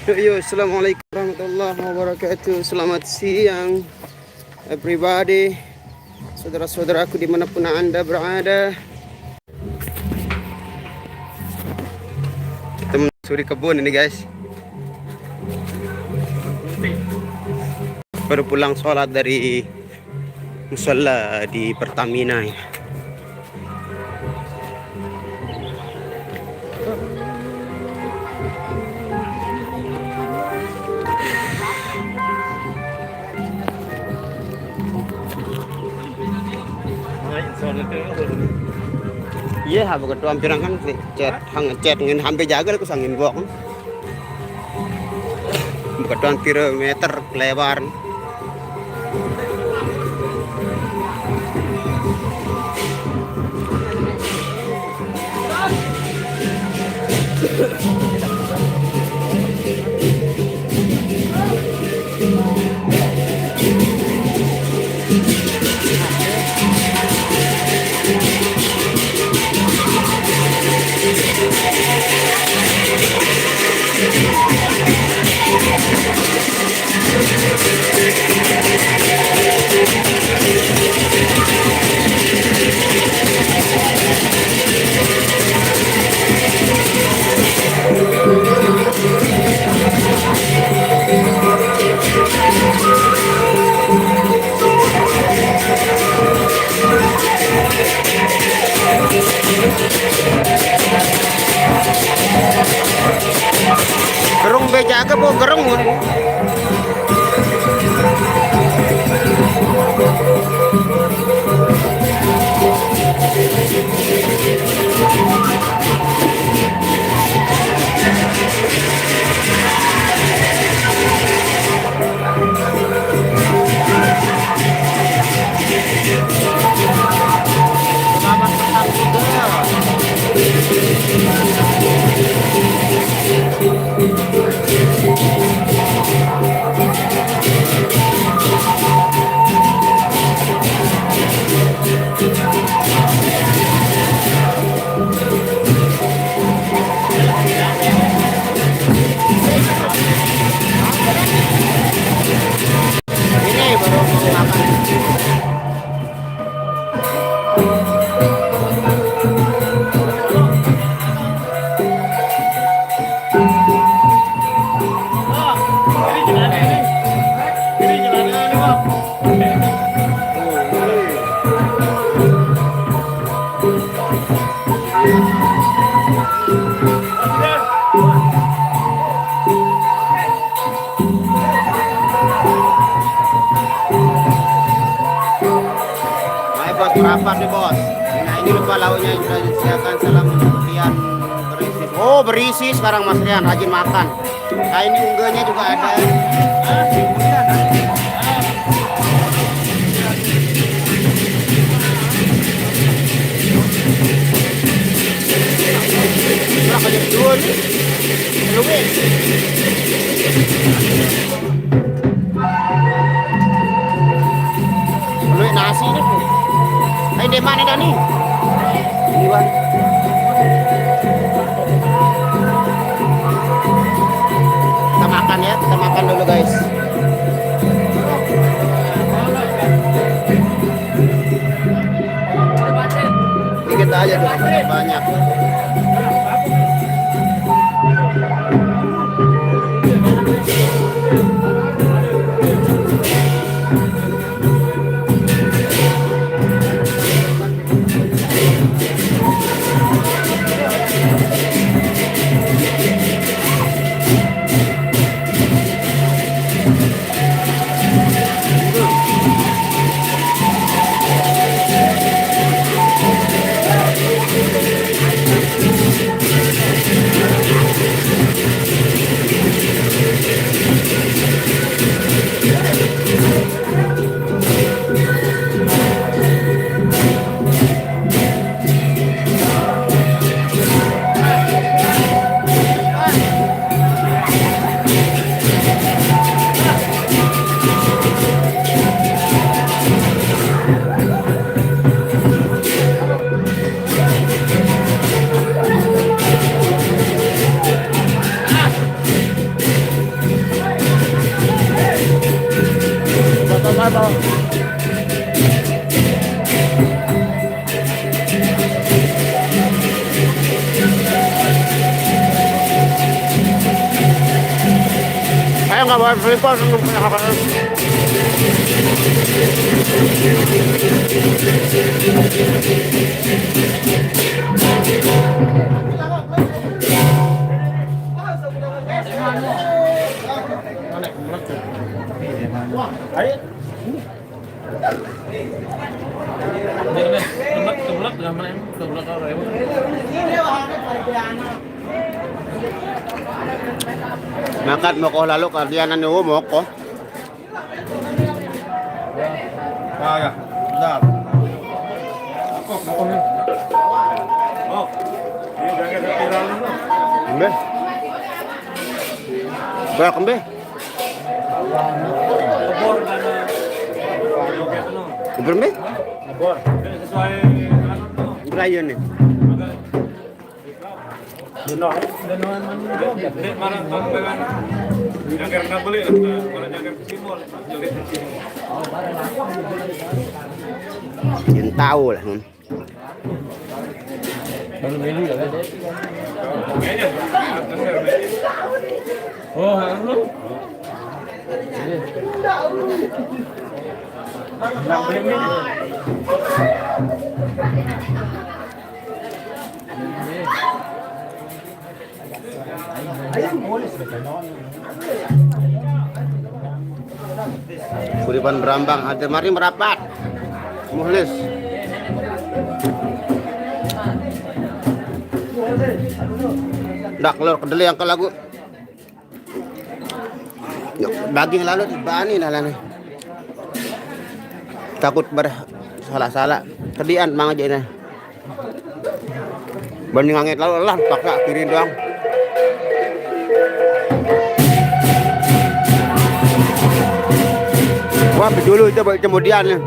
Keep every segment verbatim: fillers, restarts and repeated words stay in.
Yo, yo, assalamualaikum warahmatullahi wabarakatuh. Selamat siang, everybody. Saudara-saudaraku dimanapun Anda berada. Kita menyusuri kebun ini, guys. Baru pulang sholat dari musala di Pertamina ya. Iya, ha, begitu hampir kan si chat, hang chat ngin hampir jaga aku sangin buang. Begitu hampir meter lebar. Gerung bejaga bawa gerung. Ini baru mau makan. Nah, bos, berapa nih, bos? Nah, ini lupa lauknya yang sudah disediakan. Salam untuk Rian, berisi. Oh, berisi sekarang, Mas Rian, rajin makan. Nah, ini unggahnya juga ada. Wah, banyak dua nih. Luwih. Luwih nasi nih. Ayo, di mana, Dani? Ini, Wan. Kita makan ya, kita makan dulu, guys. Dikit aja tuh, banyak. Mangkat moko lalo kardianan ni moko. Ah, ya. Bentar. Oh, ini udah kayak viral lu. Embe. Berak embe. Kebor dan, eh, joget lu. Kebor embe? Kebor. Sesuai anu lu. Brian nih. Agak Dek, mana, mana, mana? Jaga nggak boleh, mana jaga ke simbol, joget ke simbol. Yang tahu lah, hmm. Kayaknya, atas ya, Bang. Oh, anu. Kuriban berambang, ada mari merapat. Muhlis. Dak lor kedele yang ke lagu. Yuk, daging lalu dibani lah nih. Takut ber salah-salah. Kedian mang aja ini. Banding angin lalu lah paksa kiri doang. Wah, dulu itu baik kemudian nih.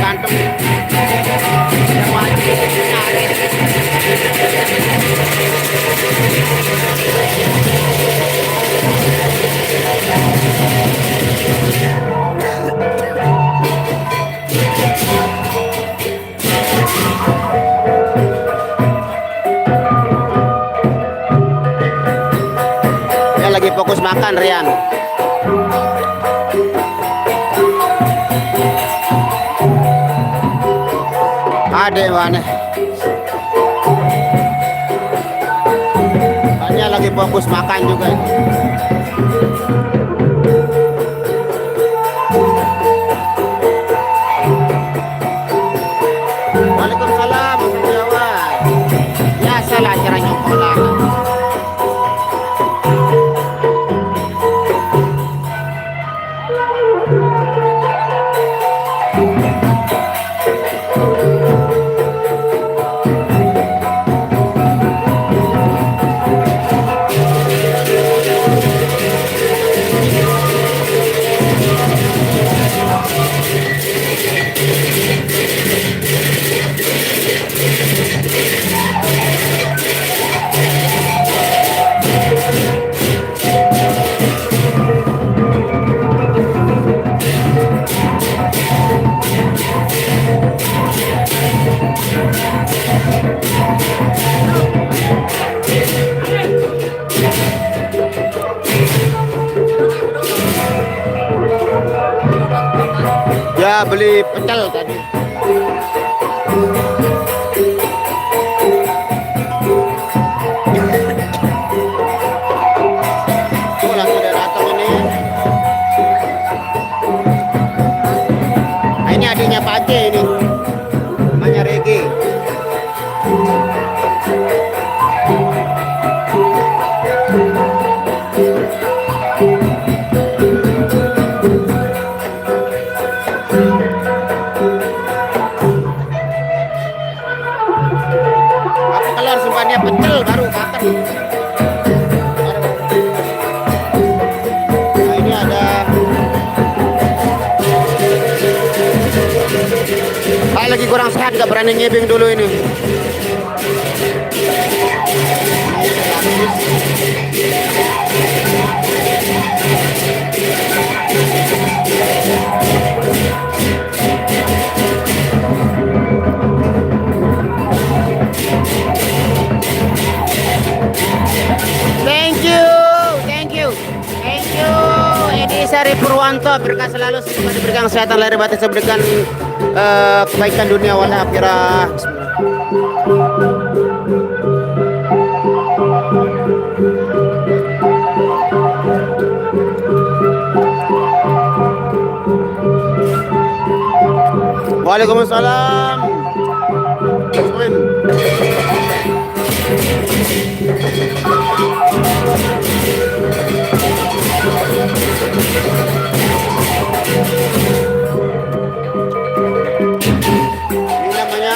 Berantem. Yang wajib itu nyari. Dia lagi fokus makan, Rian. Ada mana? Hanya lagi fokus makan juga ini. Waalaikumsalam, Mas Jawa. Biasalah acara nyokolan. Ya, beli pecel tadi. Oh, langsung dia datang ini. Nah, ini adiknya Pak Aceh ini. Namanya Regi. Aku keluar simpannya pecel baru makan. Nah, ini ada. Ah, lagi kurang sehat, nggak berani ngibing dulu ini. Thank you, thank you, thank you, Edi Sari Purwanto, berkah selalu, semoga diberikan kesehatan lahir batin, diberikan eh, kebaikan dunia wal akhirah. Waalaikumsalam. Ini namanya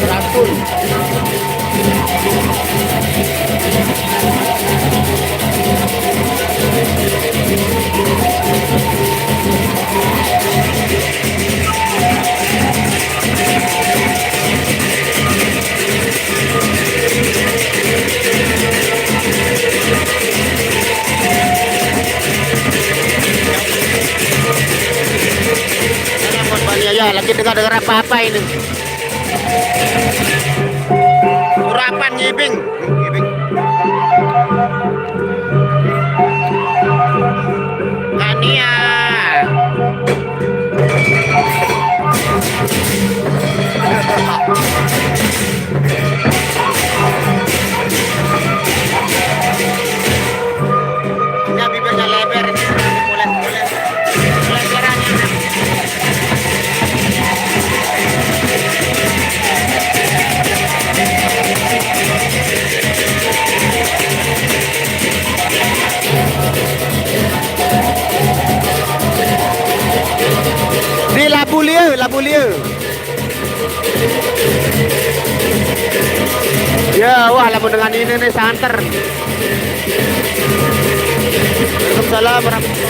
racun. Ini buat Bani ya, lagi dengar-dengar apa-apa ini. Urapan ngibing. Ngibing. Kania. Ini bibirnya lebar, ini boleh, boleh. Lebaran ini. Di labu lieu, labu lieu. Ya, wah, lamun dengan ini nih santer. Waalaikumsalam warahmatullahi wabarakatuh.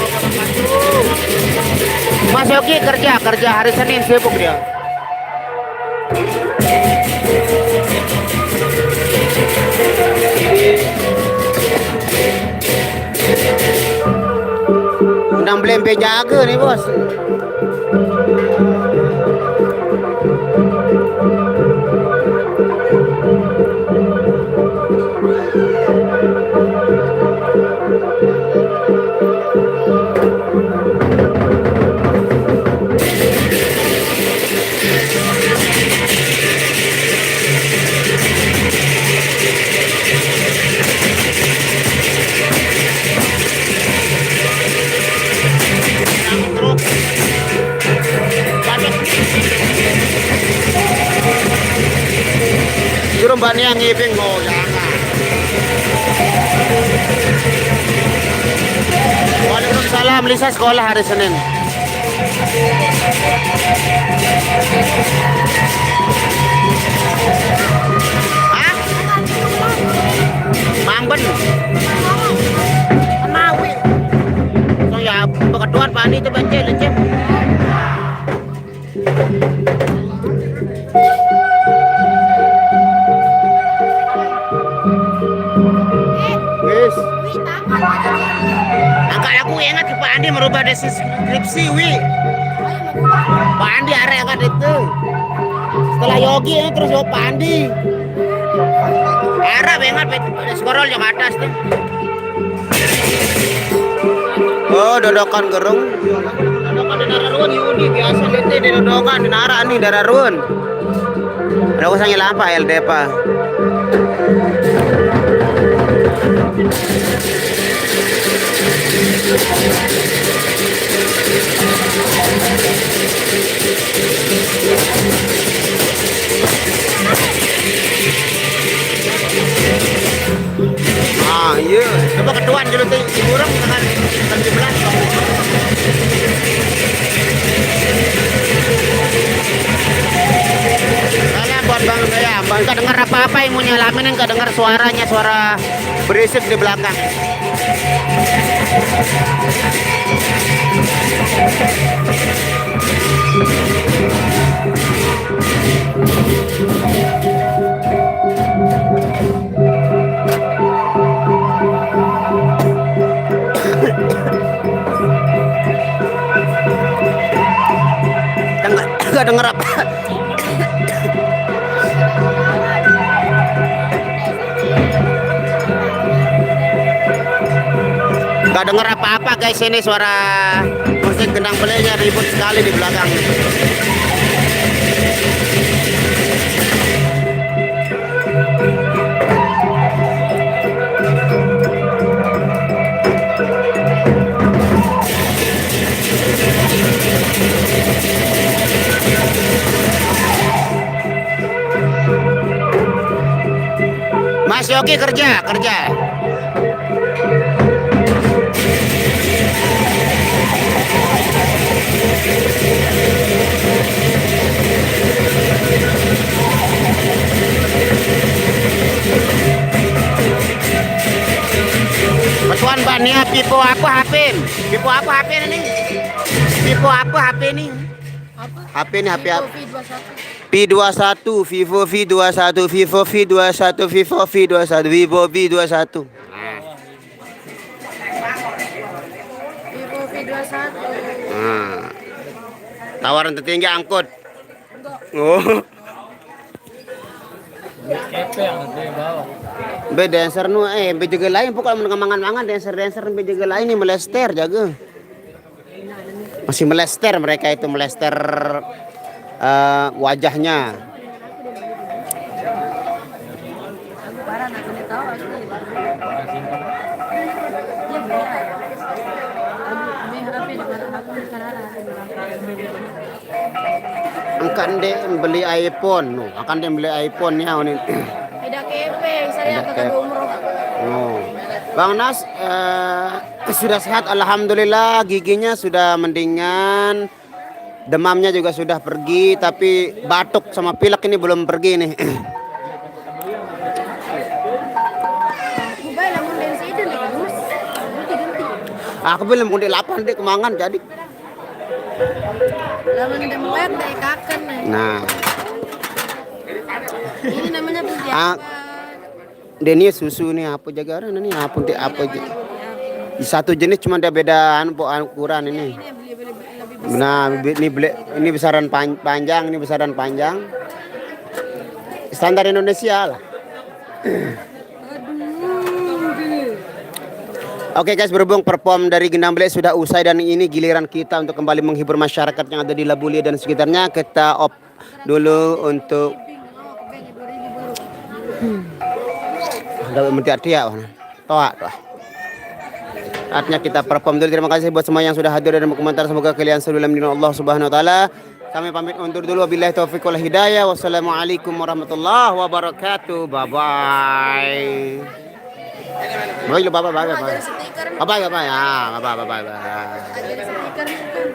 Mas Yogi kerja, kerja hari Senin sibuk dia. Undang belembe jaga nih, Bos. Suruh Mbak Nia ngibing, oh, jangan. Waalaikumsalam, Lisa sekolah hari Senin. Hah? Mangben. Kenawi. So ya, pekeduan Pak Andi itu baca lecet. Wis. Angkat aku ingat ke Pak Andi merubah deskripsi, wi. Pak Andi arek angkat itu. Setelah Yogi ini terus yo Pak Andi. Arah banget, scroll yang atas tuh. Oh, dodokan gerung. Dodokan di Nararun, Yudi biasa lete di dodokan di Nara nih, Dararun. Ada usah nyelampa L D P. Ah, iya. Coba ketuan dulu tuh, si burung dengan tujuh belas. Salam buat Bang saya. Bang, nggak dengar apa-apa yang mau nyalamin, nggak dengar suaranya, suara berisik di belakang. Dengar, nggak dengar apa? Nggak dengar apa-apa, guys, ini suara musik gendang belenya ribut sekali di belakang. Mas Yogi kerja, kerja. Petuan ban ya, Vivo apa H P? Vivo apa H P ini? Vivo apa H P ini? Apa? H P ini H P apa? Vivo V dua satu. P dua satu, Vivo V dua satu, Vivo V dua satu, Vivo V dua satu, Vivo V dua satu. Nah. Vivo V dua satu. Nah. Tawaran tertinggi angkut. Enggak. Oh. Kepe yang gue bawa. Be dancer nu, eh, be jaga lain, pokoknya mau mangan-mangan, dancer-dancer, be jaga lain nih, melester, jaga. Masih melester mereka itu, melester, eh, wajahnya. Angkan dek beli iPhone, no. Angkan dek beli iPhone ya, ini. Tidak kepe, saya ke umroh. No. Bang Nas, eh, sudah sehat, alhamdulillah, giginya sudah mendingan, demamnya juga sudah pergi, tapi batuk sama pilek ini belum pergi nih. Aku bilang mau di lapangan dek kemangan jadi. Lamun udah melek, dari kaken nih. Nah, Ini namanya tuh ah, jaga. Deni susu nih apa jaga orang nih apa ti apa aja. Satu jenis cuma ada beda anu po ukuran ini. Ini yang beli beli beli lebih besar. Nah, ini beli ini besaran pan- panjang, ini besaran panjang. Standar Indonesia lah. Oke guys, berhubung perform dari Gendang Belek sudah usai dan ini giliran kita untuk kembali menghibur masyarakat yang ada di Labulia dan sekitarnya. Kita off dulu untuk ada mesti arti ya, toa toa. Artinya kita perform dulu. Terima kasih buat semua yang sudah hadir dan berkomentar. Semoga kalian selalu dalam lindungan Allah Subhanahu wa taala. Kami pamit undur dulu. Wabillahi taufiq wal hidayah. Wassalamualaikum warahmatullahi wabarakatuh. Bye bye. Bye bye bye bye. Bye bye bye bye. Ah, bye bye bye bye. Bye. Ada stiker itu.